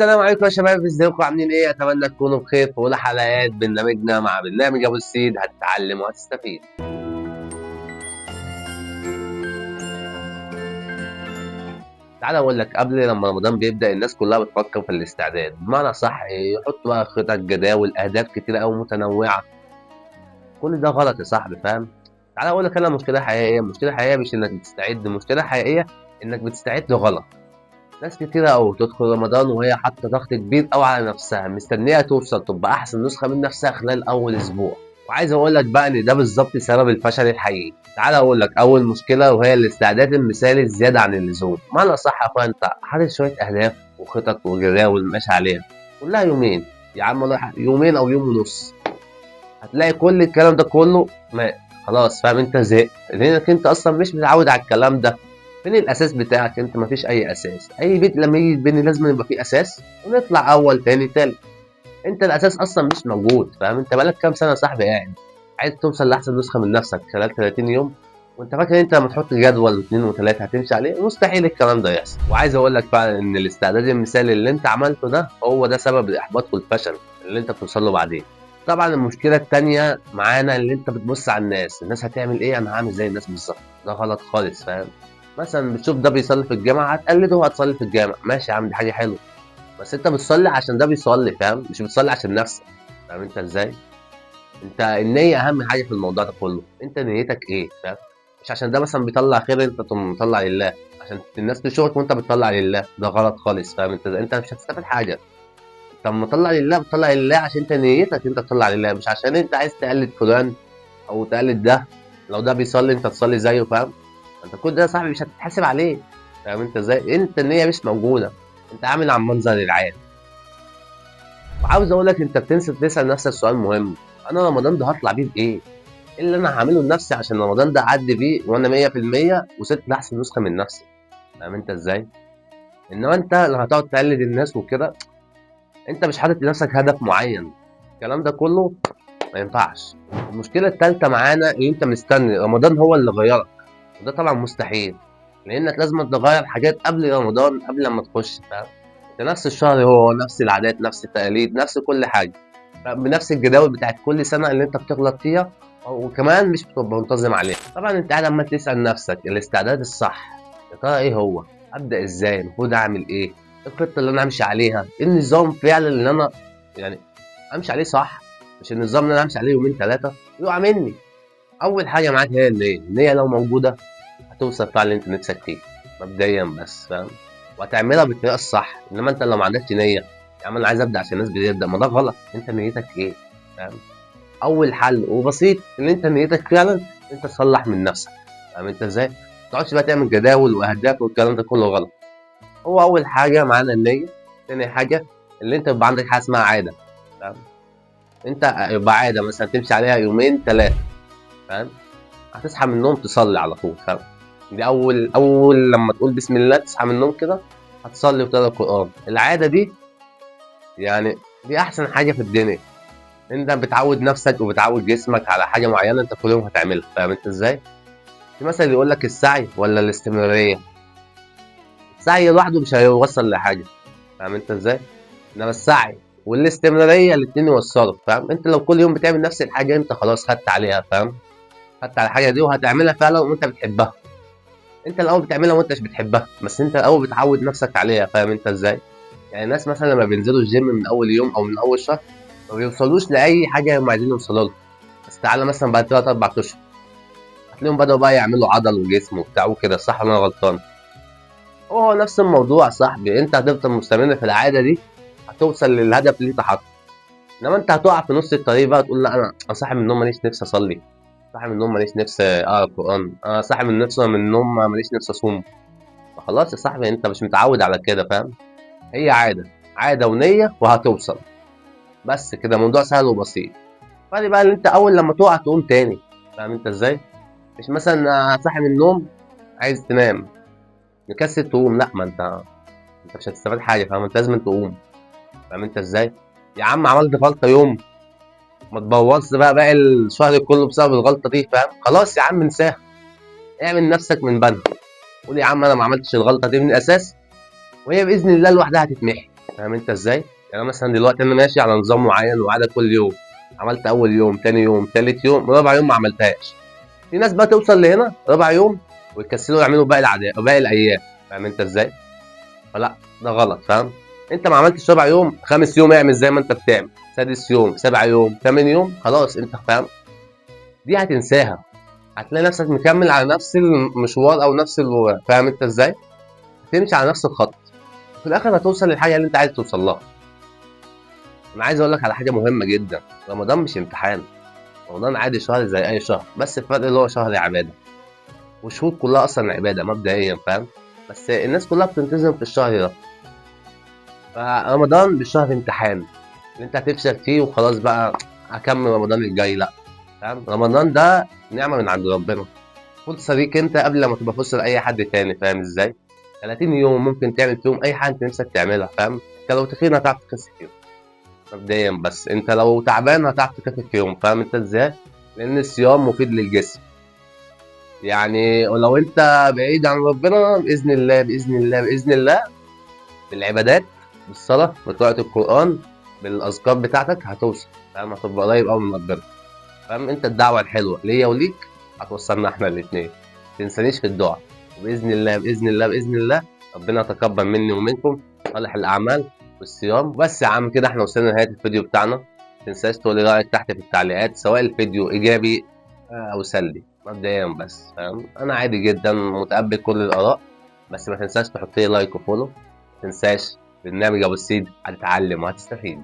السلام عليكم يا شباب، ازيكم عاملين ايه؟ اتمنى تكونوا بخير. في اولى حلقات برنامجنا مع برنامج ابو السيد هتتعلم وهتستفيد. تعالى اقول لك، قبل لما رمضان بيبدا الناس كلها بتفكر في الاستعداد، بمعنى صح يحطوا بقى خطط، جداول، اهداف كتيرة قوي متنوعة. كل ده غلط يا صاحبي، فاهم؟ تعالى اقول لك انا مشكلة حقيقية. المشكلة الحقيقية مش انك بتستعد، المشكلة الحقيقية انك بتستعد غلط. ناس كتيرة أوي تدخل رمضان وهي حاطة ضغط كبير أوي على نفسها، مستنية توصل تبقى أحسن نسخة من نفسها خلال أول أسبوع. وعايز أقول لك بقى إن ده بالظبط سبب الفشل الحقيقي. تعالى أقول لك أول مشكلة، وهي الاستعداد المثالي الزيادة عن اللزوم. معنى صح يا أخويا، أنت حاطط شوية أهداف وخطط وجداول ماشي عليها كلها يومين يا عم، والله يومين أو يوم ونص، هتلاقي كل الكلام ده كله ما خلاص، فاهم؟ أنت زهقت لأنك أنت أصلا مش متعود على الكلام ده. فين الاساس بتاعك؟ انت مفيش اي اساس. اي بيت لما يجي يتبني لازم يبقى فيه اساس، ونطلع اول تاني تالت. انت الاساس اصلا مش موجود، فاهم؟ انت بقالك كام سنة يا صاحبي قاعد عايز توصل لاحسن نسخه من نفسك خلال 30 يوم، وانت فاكر انت لما تحط جدول واثنين وثلاثة هتمشي عليه؟ مستحيل الكلام ده يحصل. وعايز اقول لك فعلا ان الاستعداد المثالي اللي انت عملته ده هو ده سبب الاحباط والفشل اللي انت بتوصل له بعدين. طبعا المشكلة الثانية معانا اللي انت بتبص على الناس، الناس هتعمل ايه، انا هعمل زي الناس بالظبط. ده غلط خالص، فاهم؟ مثلا بتشوف ده بيصلي في الجامعة هتقلده وهتصلي في الجامع، ماشي يا عم، دي حاجة حلوة، بس انت بتصلي عشان ده بيصلي، فاهم؟ مش بتصلي عشان نفسك، فاهم انت ازاي؟ انت النية اهم حاجة في الموضوع ده كله، انت نيتك ايه، فاهم؟ مش عشان ده مثلا بيطلع خير انت تقوم مطلع لله، عشان الناس تشوفك وانت بتطلع لله، ده غلط خالص، فاهم انت؟ انت مش هتستفاد حاجة. طب ما تطلع لله، بتطلع لله عشان انت نيتك انت تطلع لله، مش عشان انت عايز تقلد فلان او تقلد ده، لو ده بيصلي انت تصلي زيه، فاهم؟ انت كل ده يا صاحبي مش هتتحاسب عليه، فاهم انت ازاي؟ انت النية مش موجودة، انت عامل على المنظر العام. وعاوز اقول لك انت بتنسى تسأل نفسك سؤال مهم، انا رمضان ده هطلع بيه بايه؟ ايه اللي انا هعمله لنفسي عشان رمضان ده اعدي بيه وانا 100% وصلت لاحسن نسخة من نفسي، فاهم انت ازاي؟ انما انت لو هتقعد تقلد الناس وكده، انت مش حاطط لنفسك هدف معين، الكلام ده كله ما ينفعش. المشكلة التالتة معانا ان انت مستني رمضان هو اللي غيرك، وده طبعا مستحيل، لانك لازم تغير حاجات قبل رمضان، قبل لما تخش، فاهم؟ انت نفس الشهر هو نفس العادات، نفس التقاليد، نفس كل حاجة، بنفس الجداول بتاعت كل سنة اللي انت بتغلط فيها، وكمان مش بتبقى منتظم عليها. طبعا انت قاعد عمال تسال نفسك الاستعداد الصح يا ترى ايه هو؟ ابدا ازاي؟ المفروض اعمل ايه؟ ايه الخطة اللي انا امشي عليها؟ ايه النظام فعلا اللي انا يعني امشي عليه صح؟ مش النظام اللي انا امشي عليه يومين ثلاثة يقع مني. اول حاجة معاك هي النية، النية لو موجودة هتوصل فعلا اللي انت نفسك فيه مبدئيا بس، فاهم؟ وهتعملها بالطريقة الصح. انما انت لو ما عندكش نيه، يا عم انا عايز ابدا عشان الناس بتبدا، ما ده غلط. انت نيتك ايه، فاهم؟ اول حل وبسيط ان انت نيتك فعلا انت تصلح من نفسك، فاهم انت ازاي؟ ما تقعدش بقى تعمل جداول واهداف والكلام ده كله غلط. هو اول حاجة معانا النية. تاني حاجة اللي انت يبقى عندك حاجة اسمها عادة، فاهم؟ انت يبقى عادة مثلا تمشي عليها يومين ثلاثة، فاهم؟ هتصحى من النوم تصلي على طول، فاهم؟ دي اول لما تقول بسم الله تصحى من النوم كده هتصلي وتقرا القران. العادة دي يعني دي احسن حاجة في الدنيا، انت بتعود نفسك وبتعود جسمك على حاجة معينة انت كل يوم هتعملها، فاهم انت ازاي؟ في مثل يقول لك السعي ولا الاستمرارية؟ السعي لوحده مش هيوصل لحاجة، فاهم انت ازاي؟ انما السعي والاستمرارية الاتنين يوصلوا، فاهم؟ انت لو كل يوم بتعمل نفس الحاجة انت خلاص خدت عليها، فاهم؟ خدت على الحاجة دي وهتعملها فعلا وانت بتحبها. انت الاول بتعملها وانت مش بتحبها، بس انت الاول بتعود نفسك عليها، فاهم انت ازاي؟ يعني الناس مثلا لما بينزلوا الجيم من اول يوم او من اول شهر ما بيوصلوش لاي حاجة هم عايزين يوصلوا لها، بس تعالى مثلا بعد 3 4 اشهر هتلاقيهم بدأوا بقى يعملوا عضل وجسم وبتاع وكده، صح ولا انا غلطان؟ هو نفس الموضوع يا صاحبي، انت هتفضل مستمر في العادة دي هتوصل للهدف اللي انت حاطه. انما انت هتقع في نص الطريق بقى تقول لا انا صاحي من النوم ماليش نفسي اصلي، صاحي من النوم ماليش نفسي اقرا القران، انا صاحي من نفسي من النوم ماليش نفسي اصوم. فخلاص يا صاحبي انت مش متعود على كده، فاهم؟ هي عادة، عادة ونيه وهتوصل، بس كده. موضوع سهل وبسيط. فرق بقى ان انت اول لما تقع تقوم تاني، فاهم انت ازاي؟ مش مثلا صاحي من النوم عايز تنام مكسل تقوم، لا ما انت مش هتستفاد حاجة، فاهم؟ انت لازم تقوم، فاهم انت ازاي؟ يا عم عملت غلطه يوم، ما تبوظش بقى باقي الشهر كله بسبب الغلطة دي، فاهم؟ خلاص يا عم انساها، اعمل نفسك من بنها، قول يا عم انا ما عملتش الغلطة دي من الاساس، وهي باذن الله لوحدها هتتمحي. فاهم انت ازاي؟ يعني مثلا دلوقتي انا ماشي على نظام معين وعاده كل يوم، عملت اول يوم، تاني يوم، تالت يوم، رابع يوم ما عملتهاش. في ناس بقى توصل لهنا رابع يوم ويكسلوا يعملوا باقي العادات باقي الايام، فاهم انت ازاي؟ فلا ده غلط، فاهم؟ انت ما عملتش رابع يوم، خامس يوم اعمل زي ما انت بتعمل، سادس يوم، سابع يوم، ثامن يوم، خلاص انت فاهم دي هتنساها، هتلاقي نفسك مكمل على نفس المشوار او نفس فاهم انت ازاي؟ هتمشي على نفس الخط، في الاخر هتوصل للحاجة اللي انت عايز توصل لها. انا عايز اقول لك على حاجة مهمة جدا، رمضان مش امتحان، رمضان عادي شهر زي اي شهر، بس الفرق اللي هو شهر عباده، والشهور كلها اصلا عباده مبدئيا، فاهم؟ بس الناس كلها بتنتظم في الشهر ده. فرمضان مش شهر امتحان اللي انت هتفشل فيه وخلاص بقى هكمل رمضان الجاي، لا، فاهم؟ رمضان ده نعمه من عند ربنا، فرصة ليك انت قبل ما تبقى فرصة لاي حد تاني، فاهم ازاي؟ 30 يوم ممكن تعمل فيهم اي حاجة انت نفسك تعملها، فاهم؟ انت لو تخين هتعرف تخس فيهم مبدئيا، بس انت لو تعبان هتعرف تخف فيهم، فاهم انت ازاي؟ لان الصيام مفيد للجسم. يعني ولو انت بعيد عن ربنا باذن الله باذن الله باذن الله بالعبادات، بالصلاة، بقراءة القران، بالاذكار بتاعتك هتوصل، فاهم؟ هتبقى قريب قوي من ربنا، فاهم؟ انت الدعوة الحلوة ليا وليك هتوصلنا احنا الاثنين، متنسانيش في الدعاء، وباذن الله باذن الله باذن الله ربنا يتقبل مني ومنكم صالح الاعمال والصيام. بس يا عم كده احنا وصلنا لنهاية الفيديو بتاعنا، متنساش تقول لي رايك تحت في التعليقات سواء الفيديو ايجابي او سلبي مبدئيا بس، فاهم؟ انا عادي جدا متقبل كل الاراء، بس ما تنساش تحط لي like و follow، ما تنساش برنامج ابو السيد هتتعلم وهتستفيد.